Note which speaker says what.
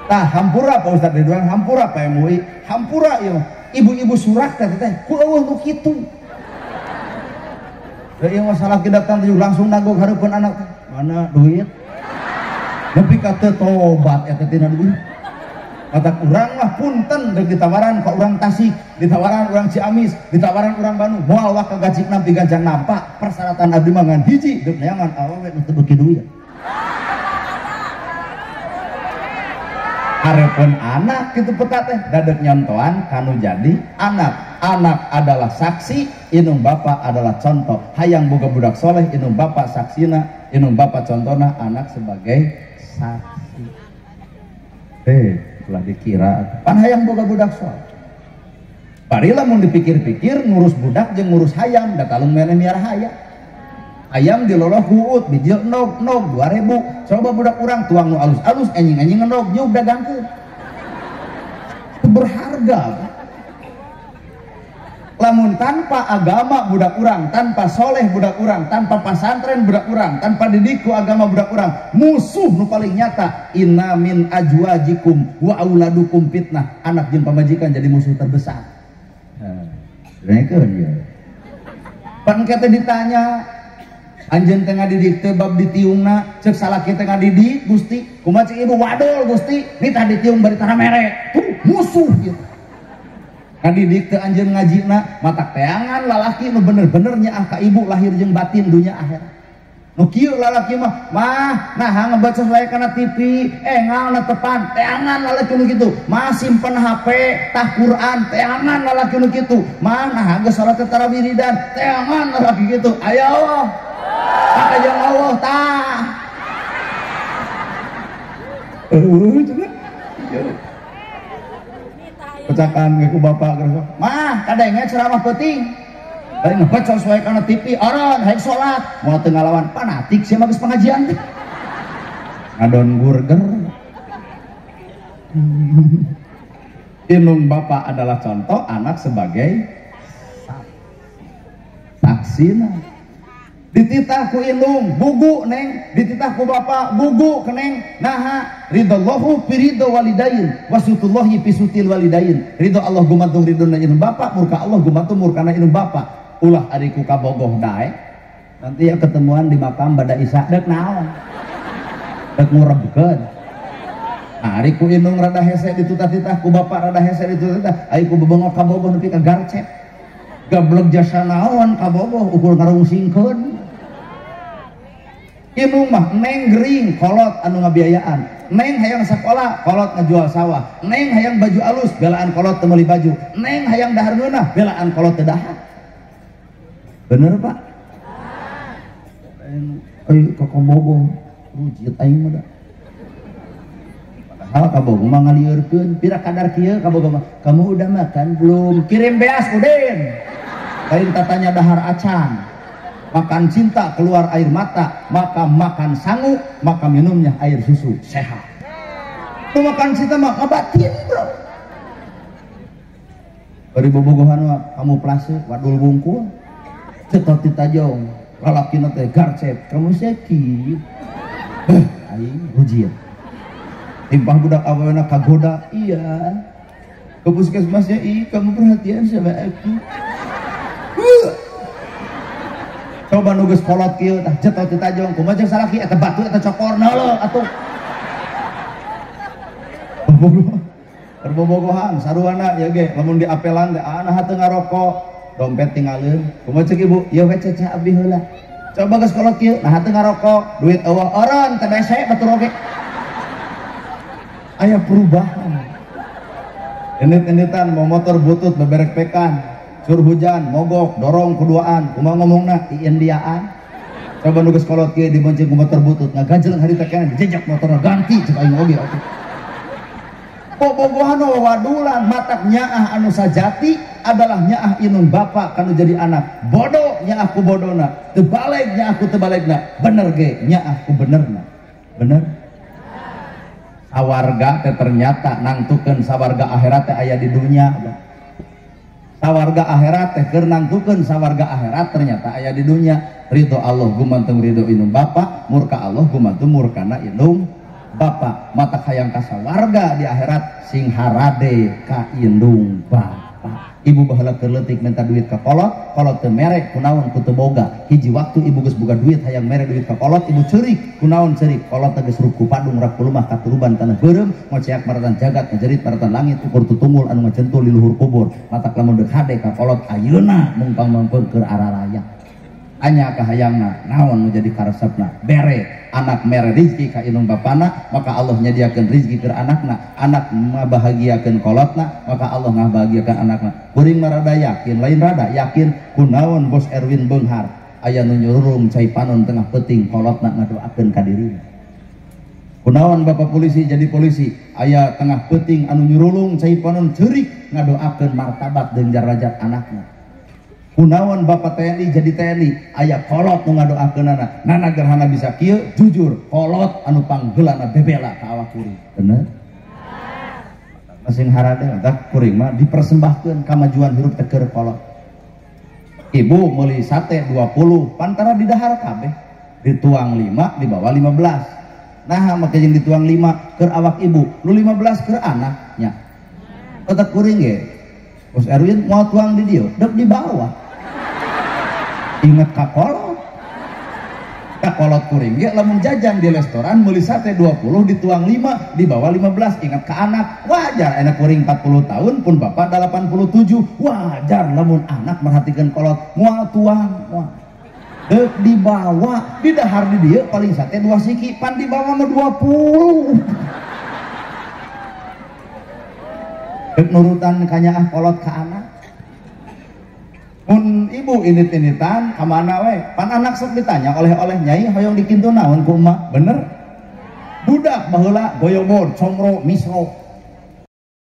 Speaker 1: Tah hampura Pak Ustaz Ridwan, hampura Pak MUI, hampura ieu ibu-ibu surak teh teh ku eueuh nu kitu. Da ieu masalah ki datang teh langsung nagog hareupeun anak teh. Mana duit? Nepi ka teu tobat eta tina duit. Kata urang mah punten deuk ditawaran ka urang Tasik, ditawaran urang Ciamis, ditawaran urang Bandung, moal wah kagajikna diganjang nampak, persyaratan abdi mah ngan hiji deuk neangan awewe nu teu beuki duit. Hareupeun anak kitu peta teh dadek nyontoan kanu jadi anak. Anak adalah saksi, indung bapak adalah contoh. Hayang boga budak soleh, indung bapak saksina, indung bapak contona, anak sebagai saksi. Telah dikira pan hayang boga budak soleh. Bari lamun dipikir-pikir ngurus budak jeung ngurus hayam, da talung maneh miara hayam. Ayam diloloh huut, bijil nog, nog 2000. Coba budak urang tuang nu alus-alus, enjing-enjing nog, nyug dagangkeun. Itu berharga. Lamun tanpa agama budak urang, tanpa soleh budak urang, tanpa pasantren budak urang, tanpa didiku agama budak urang, musuh nu paling nyata, inna min ajwajikum wa auladukum fitnah. Anak jeung pamajikan jadi musuh terbesar. Nah, ya. Pan kata ditanya, anjeun teh ngadidik teh bab ditiungna, cek salaki teh ngadidik Gusti, kumaha cek ibu wadul Gusti, nitah ditiung bari tara mere. Tuh musuh gitu. Ngadidik teh anjeun ngajina, matak teangan lalaki nu bener-bener nyaah ka ibu lahir jeung batin dunya akhirat. Nu kieu lalaki mah, mah naha ngebaca wae kana TV, engalna tepan, teangan lalaki nu kitu. Mah simpen HP, tah Quran, teangan lalaki nu kitu. Mah naha geus salat tara wiridan, teangan lalaki kitu. Ayo maka jeung Allah tah. Cenah. Pecakan ku bapak geus. Mah kadenge ceramah peuting. Bari ngebaca wae kana TV, oron hayang salat, moal teu ngalawan fanatik sia mah geus pengajian teh. Ngadon burger. Indung bapak adalah contoh, anak sebagai saksina. Dititah ku indung bugu neng, dititah ku bapak bugu keneng. Naha ridallahu fi ridho walidain wasutullahi fi sutil walidain. Ridho Allah gumantung ridhona indung bapak, murka Allah gumantung murkana indung bapak. Ulah ari ku kabogoh daek nanti ya ketemuan di makam bada isya dek naon dek ngurebkeun. Nah, ari ku indung rada hese dititah-titah ku bapak rada hese dititah, ari ku bebengok kabogoh nepi ka garcep gablek jasa naon kabogoh ukur ngarungsingkeun. Indung mah neng gering kolot anu ngabiayaan, neng hayang sekolah kolot ngajual sawah, neng hayang baju alus belaan kolot teu meuli baju, neng hayang dahar ngeunah belaan kolot teu dahar. Bener Pak? Ayo ka kabogoh rujit aing mah da. Padahal kabogoh mah ngalieurkeun pira kadar kieu kabogoh mah, kamu udah makan belum? Kirim beas Udin. Lain tatanya dahar acan. Makan cinta keluar air mata, maka makan sangu, maka minumnya air susu sehat. Itu makan cinta mah ngabatin bro. Bari bobogohan mah kamu plase wadul bungkul, cetot ditajong, lalakina teh garcep, kamu sakit. Aing rujit. Timpah budak awewena kagoda, iya. Ke puskesmasnya, ih kamu perhatian sama aku. Coba nu geus kolot kieu tah cetot ditajong, kumaha jeung salaki eta batu eta cokorna leuh atuh. Bobogohan saruana ya ge lamun diapelan teh anaha teu ngarokok, dompet tinggalin. Kumaha ceuk ibu? Ieu we cecah abdi heula. Coba geus kolot kieu naha teu ngarokok, duit eueuh oron teh bese batur oge. Aya perubahan. Endit-enditan mau motor butut beberek pekan. Sur hujan, mogok, dorong keduaan, kumaha ngomongna Indiaan. Coba nu geus kolot kieu dibonceng ku motor butut, ngaganjel harita keneh dijejak motorna ganti cek aing oge atuh. Bobogohan wadulan matak nyaah anu sajati adalah nyaah inung bapak kanu jadi anak. Bodoh nyaah ku bodona, teu baleg nyaah ku teu balegna, bener ge nyaah ku benerna. Bener? Sawarga teh ternyata nangtukeun sawarga akhirat teh aya di dunya. Sawarga akhirat teh keur nangtukeun sawarga akhirat ternyata aya di dunya. Ridho Allah gumantung ridho inung bapak, murka Allah gumantung murkana inung Bapak mata hayang kasawarga di akhirat sing harade ka indung bapak. Ibu baheula keur leutik minta duit ka kolot, kolot teu mere kunaon ku teu boga. Hiji waktu ibu geus boga duit hayang mere duit ka kolot, ibu ceurik kunaon ceurik, kolot teh geus ruku padung rak kulumah katuruban tanah beureum, ngoceak maratan jagat ngajerit maratan langit ukur tutunggul anu ngajentul di luhur kubur. Matak lamun deuk hade ka kolot ayeuna mungpang mangpeung keur araraya. Anya kahayangna naon nu jadi karesepna, bere anak mere rizki ka indung bapana, maka Allah nyadiakeun rizki keur anakna, anak ngabahagiakeun kolotna, maka Allah ngabahagiakeun anakna. Kuring mah rada yakin, lain rada yakin kunaon Bos Erwin beunghar aya nu nyururung cai panon tengah peuting kolotna ngadoakeun ka dirina. Kunaon bapak polisi jadi polisi aya tengah peuting anu nyurulung cai panon ceurik ngadoakeun martabat jeung derajat anakna. Kunaon bapak TNI jadi TNI aya kolot nu ngadoakeunana, nana gerhana bisa kieu jujur kolot anu panggeulana bebela ka awak kuring. Bener? Masing harade tah kuring mah dipersembahkeun kamajuan hirup teh keur kolot. Ibu meuli sate 20 pantara didahar kabeh, dituang 5 dibawa 15. Nah make jeung dituang 5 keur awak ibu, nu 15 keur anaknya. Otak kuring ge Bos Erwin mau tuang di dieu, dek dibawa. Ingat kakolot, kakolot kuring ge lamun jajan di restoran meuli sate 20 dituang 5 dibawa 15, ingat ke anak. Wajar anak kuring 40 tahun pun bapak 87, wajar lamun anak merhatikan kolot moal tuang moal dek dibawa di dahar di dieu paling sate 2 siki pan dibawa mah 20. Dek nurutan kanyaah kolot ke anak. Mun ibu init-initan kamana we pan anak sok ditanya oleh-oleh nyai hoyong dikintu naon ku emak, bener? Budak baheula goyobod comro misro